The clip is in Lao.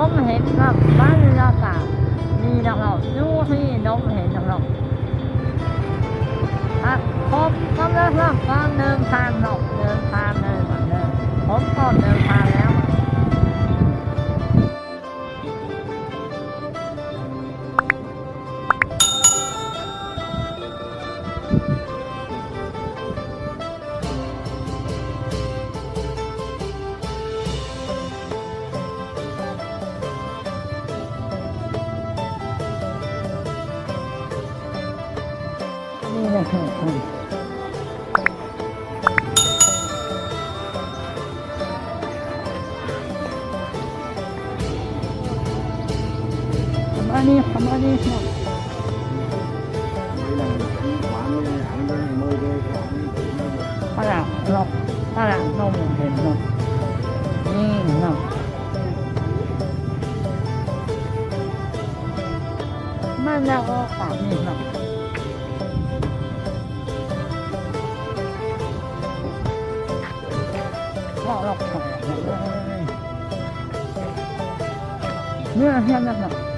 ຜົມເຫັນກັບບັນຍາກາດນີ້ນະເນາະ ຢູ່ທີ່ນົມເຫັນນະເນາະ. ອ່ະ ຜົມກຳລັງເດີນທາງເນາະ ເດີນທາງເດີນມາເດີ ຜົມກໍເດີນທາງແລ້ວ. ປະມານນີ້ ປະມານນີ້ເນາະ. ພະລາເນາະ ພະລາເນາະ ເຫັນເນາະ ນີ້ເນາະ ມັນແລ້ວອອກປາກນີ້ເນາະ. ເນາະ ເນາະ ເນາະ ເນາະ.